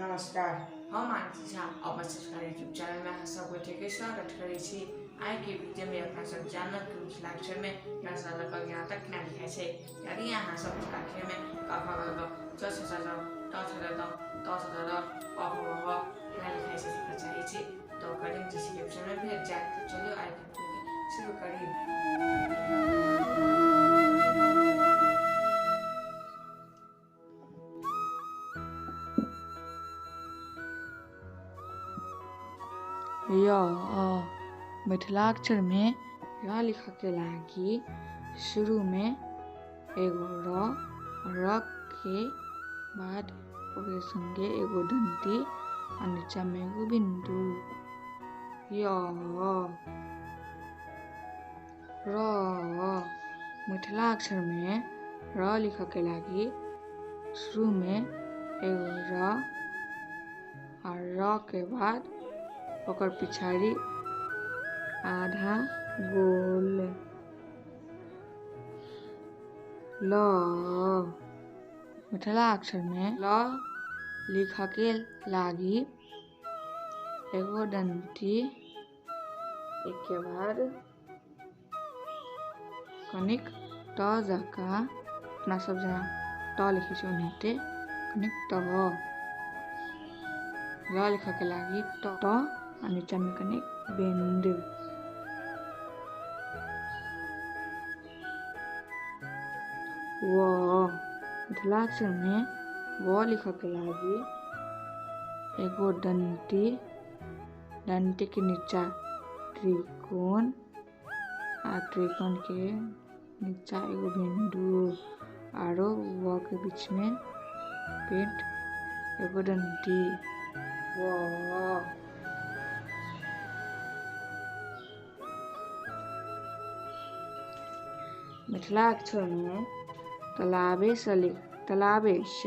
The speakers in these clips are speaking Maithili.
नमस्कार, हम आरती झा अपन संस्कार यूट्यूब चैनल में अहाँ सब गोटे के स्वागत करै छी। आइ के वीडियो में अपना सब जानब कि मिथिलाक्षर में य सँ लऽ कऽ ज्ञ तक केना लिखाइ छै। यदि अहाँ सब मिथिलाक्षर में क ख ग घ च छ ज ट ठ ड त त थ द द प फ ब भ केना लिखाइ छै सीखऽ चाहै छी तऽ ओकर लिंक डिस्क्रिप्शन में भेट जायत। तऽ चलू आइ के वीडियो के शुरू करी। य मिथिलाक्षर में र लिखऽ के लागी शुरू में एगो र, र के बाद ओकरे संगे एगो डंटी आ नीचा में एगो बिंदु। य र मिथिलाक्षर में र लिखऽ के लागी शुरू में एगो र आ र के बाद ओकर पिछाड़ी आधा गोल। ल मिथिलाक्षर में ल लिखऽ के लागी एगो डंटी, एक बाद कनिक ट जकाँ अपना सब जेना ट लिखै छी ओनाहिते कनिक ट। ल लिखऽ के लागी ट आ नीचा में कनिक बिंदु। व मिथिलाक्षर में व लिखऽ के लागी एगो डंटी, डंटी के नीचा त्रिकोण आ त्रिकोण के नीचा एगो बिंदु आरो व के बीच में पेंट एगो डंटी। व मिथिलाक्षर में तलाबे से लिख तलाबे स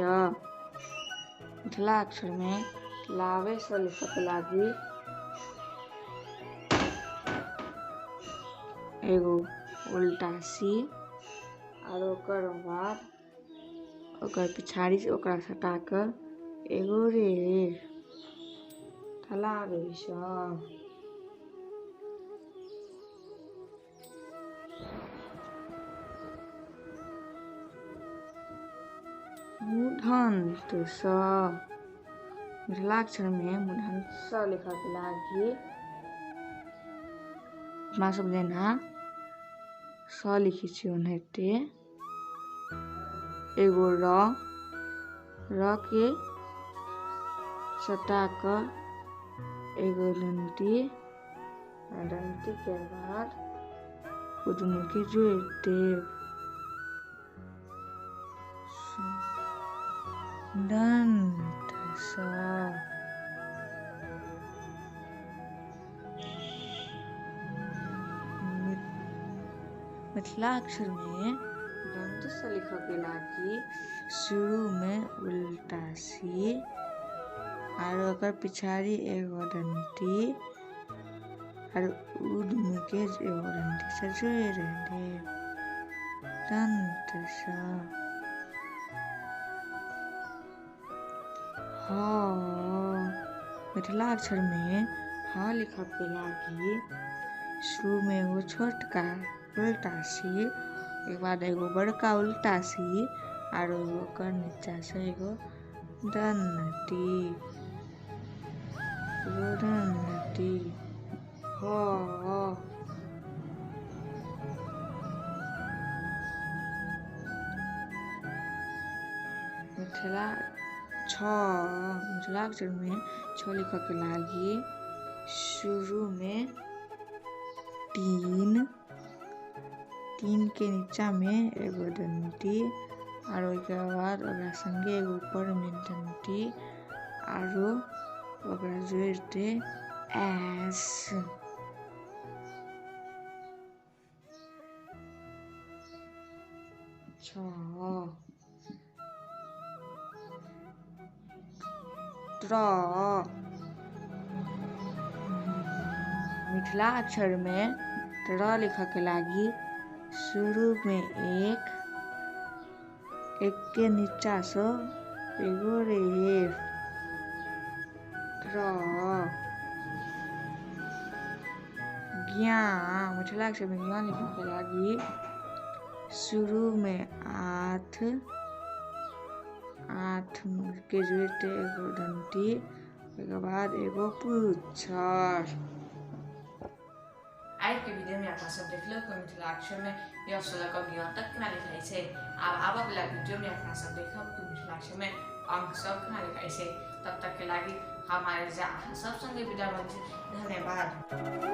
मिथिलाक्षर में तलाबे से लिखऽ के लागी एगो उल्टा सी आर ओकर बाद ओकर पिछाड़ी से ओकरा सटा कऽ एगो रेख। तलाबे स। मूढ़न्त स मिथिलाक्षर में मूढ़न्त स लिखऽ के लागी अपना सब जेना स लिखै छी ओनाहिते एगो र, र के सटा कऽ एगो डंटी आ डंटी के बाद ओ दुनू के जोड़ि देब। दंत स। मिथिलाक्षर में दंत स लिखऽ के लागी शुरू में उल्टा सी आर ओकर पिछाड़ी एगो डंटी आर उ दुनू के एगो डंटी से जोड़ि देब। दंत स। ह मिथिलाक्षर में ह लिखऽ के लागी शुरू में एगो छोटका उल्टा सी, एक बाद एगो बड़का उल्टा सी आर ओकर नीचा से एगो डंटी, एगो डंटी। ह मिथिला छ मिथिलाक्षर में छ लिखऽ के लागी शुरू में तीन, तीन के नीचा में एगो डंटी आर ओहिके बाद ओकरा संगे एगो ऊपर में डंटी आरो ओकरा जोड़ि दे एस। छ त्र मिथिलाक्षर में त्र लिखऽ के लागी शुरू में एक, एक के नीचा से एगो रेफ। र। ज्ञा मिथिलाक्षरमे ज्ञा लिखऽके लागि शुरूमे 8 8 के जोड़ते एगो डंटी, ओकर बाद एगो पुच्छर। आइ के वीडियो में अपना सब देखलो कि मिथिलाक्षर में य से लऽ कऽ ज्ञ तक केना लिखाइ छै। आब आबऽ वला वीडियो में अपना सब देखब कि मिथिलाक्षर में अंक सब केना लिखाइ छै। तब तक के लागि हमारे जा सब संगे विदा भऽ छी। धन्यवाद।